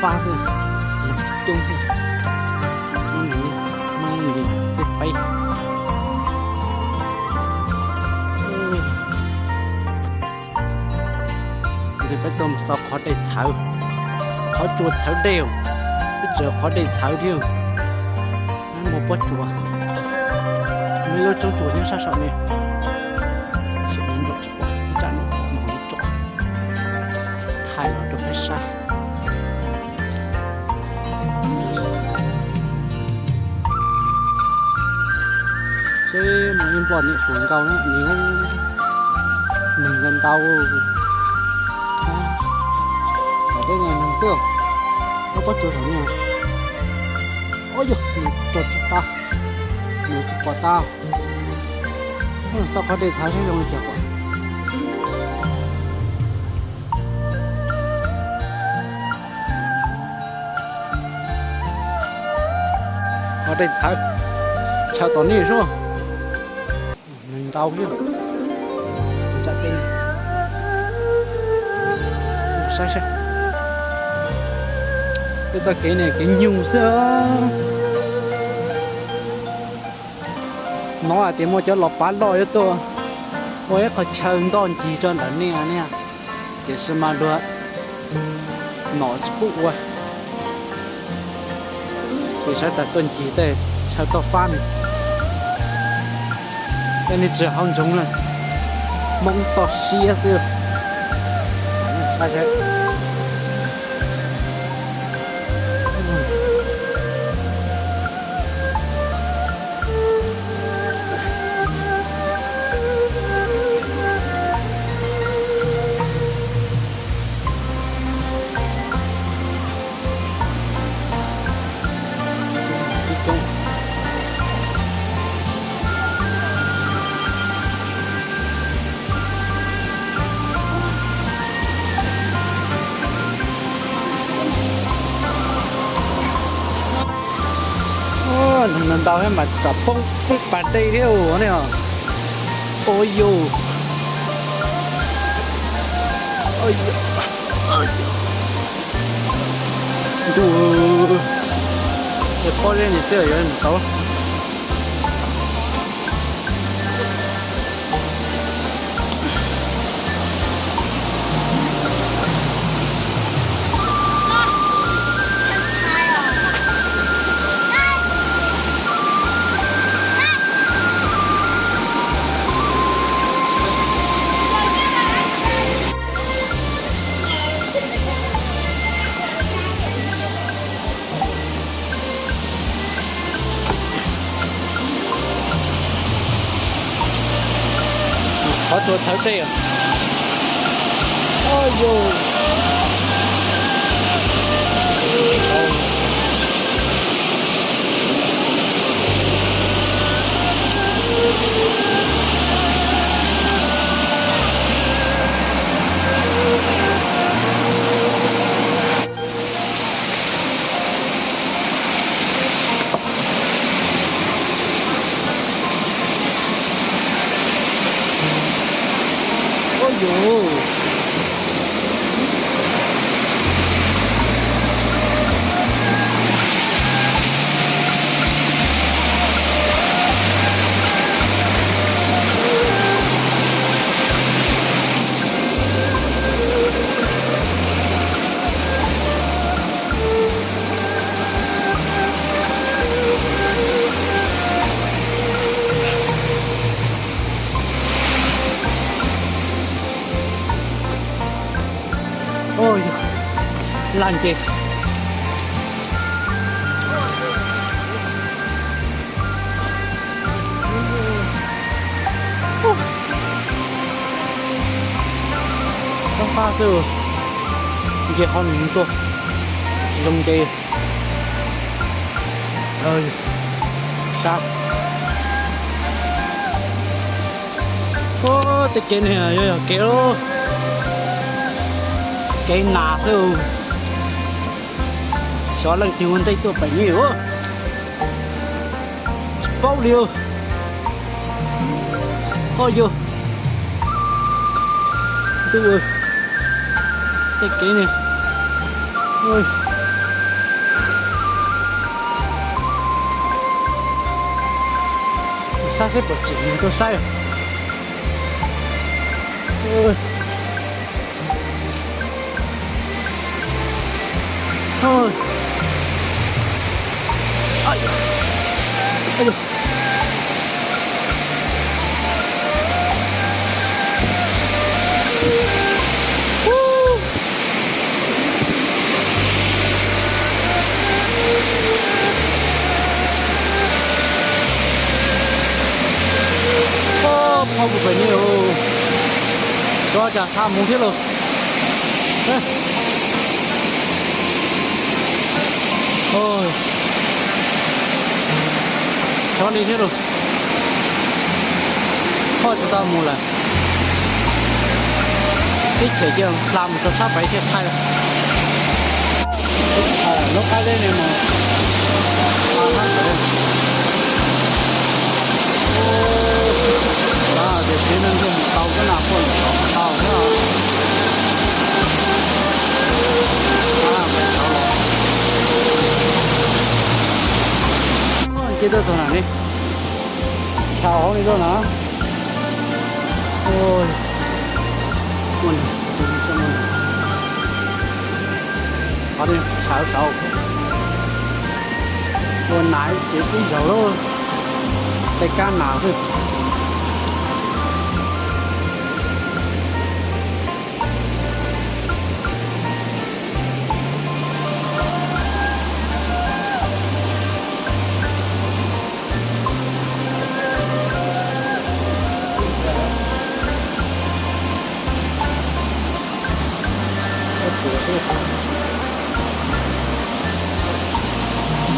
pab xwb, coob xwb. Hnub no xib peb. Peb tuaj mus xauj qhov dej txhawv, qhov tsua txhawv dej, twb tsis yog qhov dej txhawv thiab. Muaj pob tsuas, muaj ib lub roob tsua nyob sab saum ne. Thaij los rau peb saib. Seb mas ib npoj niam hluas nkauj na, neeg ntau ntau. Peb neeg xwb, peb pob tsuas saum ne. Ua yog nws rog tsis tau, nws tsis pom tau. Xauj qhov dej txhawv saib zoo li cas. Qhov dej txhawv, txhawv tom nej sub, neeg ntau thiab. Saib saib, peb txoj kev ne kev nyuj xwb. Hnov hais tias muaj cov los pav loj yuav tuaj ua ib qho chaw ntoj ncig rau ntawm nej ne, tiam sis mas luag nom tsis pub ua. Ces sawv daws tuaj ncig tej chaw toj fab ne, tej nej tsis hauv ntsoov na, Hmoob toj siab xwb. Neeg ntau thiab mas tsam poob pas dej thiab ne. Ua yus, ntuj, pob zeb ne twb yuav mus tau. Qhov tsua txhawv dej. Ua yus. Ua yus. Ua yus, laj nce. Roob qab xwb, nce qhov nws tuaj, zoo nce. Sab, tej kev ne yog yog kev, kev nas xwb. Xyov leej twg ua ntej tuaj pem ne, tsis paub li. Ua yus, ntuj, tej kev ne, Saib seb puas tsim mus tuaj saib. Phob puas pem ni, cov cas xa mus thiab lauj. Cov li thiab lauj. Phob tsis tau mus lawm. Tib chem cia hla mus rau sab pem thiaj thaij. Lub qab deb ne mas, tiam sis neeg ntuj mus tau kab nas quaj los tau thiab. Ces tuaj txog na ne, tshau hauv li tuaj na. Qhov tshau saud ua nas ces ib zaug lub tej kab nas xwb.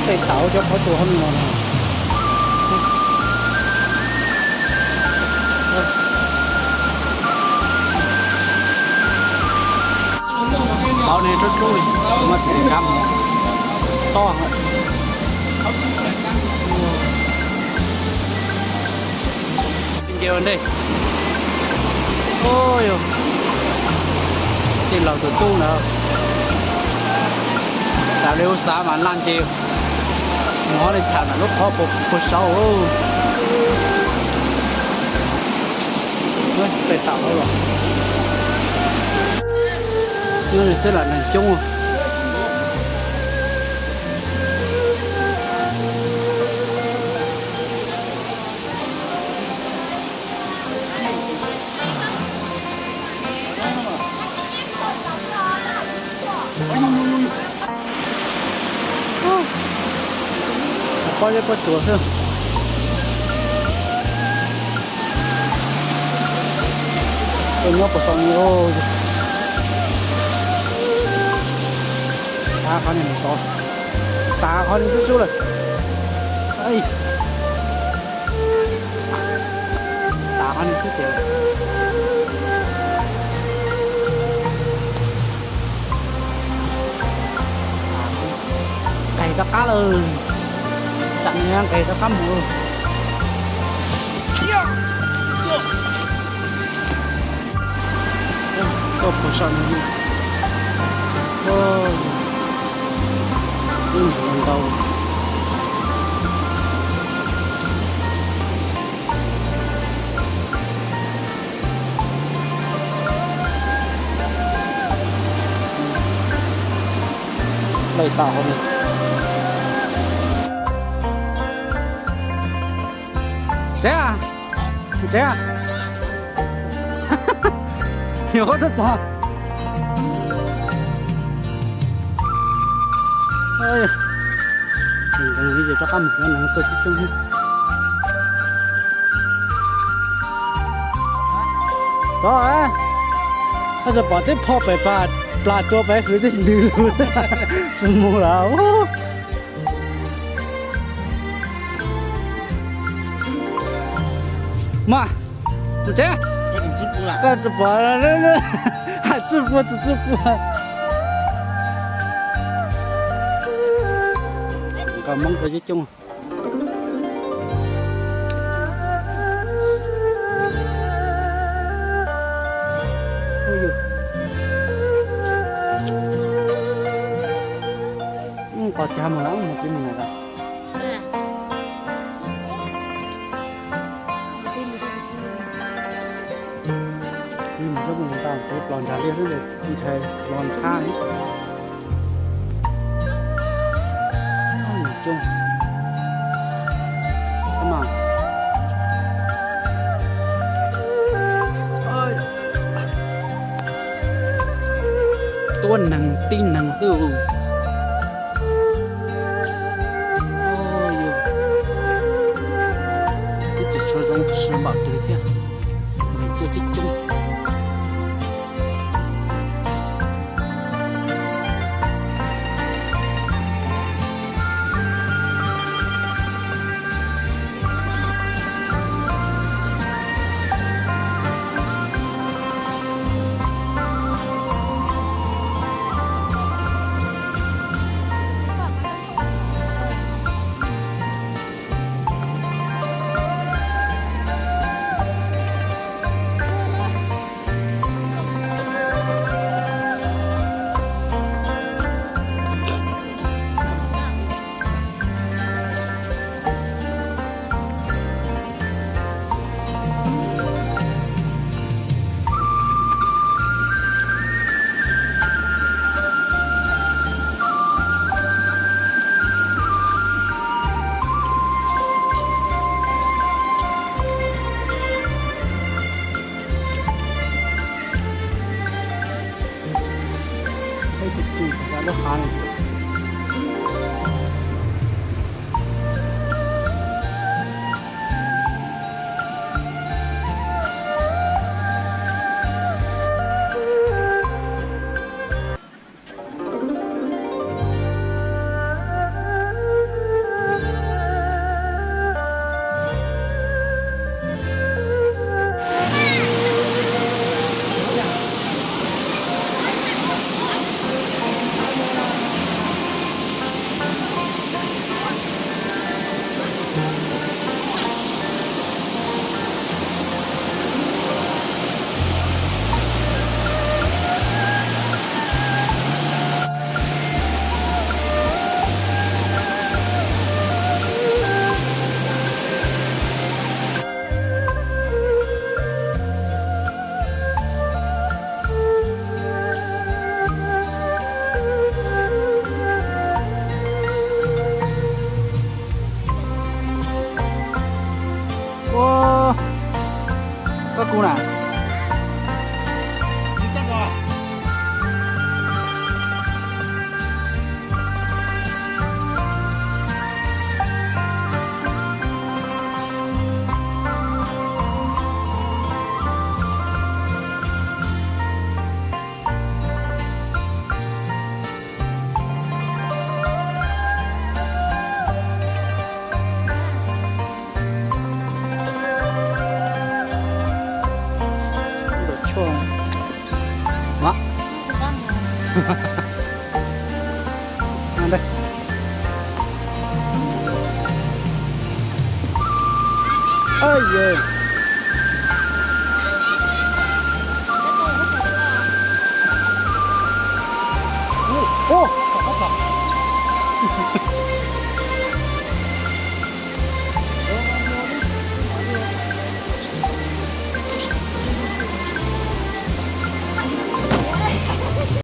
Tej tau cov qhov tsua hauv no. Tau ne, rub rub li, muab tes kab mus tob. Nce ua ntej. Ua yog tej laus tus tub ntawd, tas li ua xav mas laj nce, mus li tsham ntawm lub qhov puag saud. Tej tau hauv los, xwb lam neeg coob. Pob zeb pob tsuas xwb. Tuaj nyob puag saum no. Tav qhov no mus tod, tav qhov no xwb xwb lawm. Tav qhov no xwb ces nqes rov qab lawm. Tsam no nqes rov qab mus. Tuaj puag saum no, ib ntau. Laij tau hauv no. Tsev a, tsev a. Yog qhov txog txog. Rov qab mus, tuaj coob coob. Tod, koj tsis pom tib pho pem plas tsua pem hwv tib ntws lug, tsis mus lawm. Mas, tus tsev, koj tsis pom, hais tsis pua, tsis pua. Nkauj Hmoob coob coob. Qos cav mus lawm, mus tsis mus lawm. Peb plos nrad liaj xwb ntshai los nthab li. Coob, tuab neeg tib neeg xwb. Twb tsis tshua zoo siab npaum twg thiab, neeg tuaj tib coob. Peb tus tus lub hav no. Ua, koj kuv na.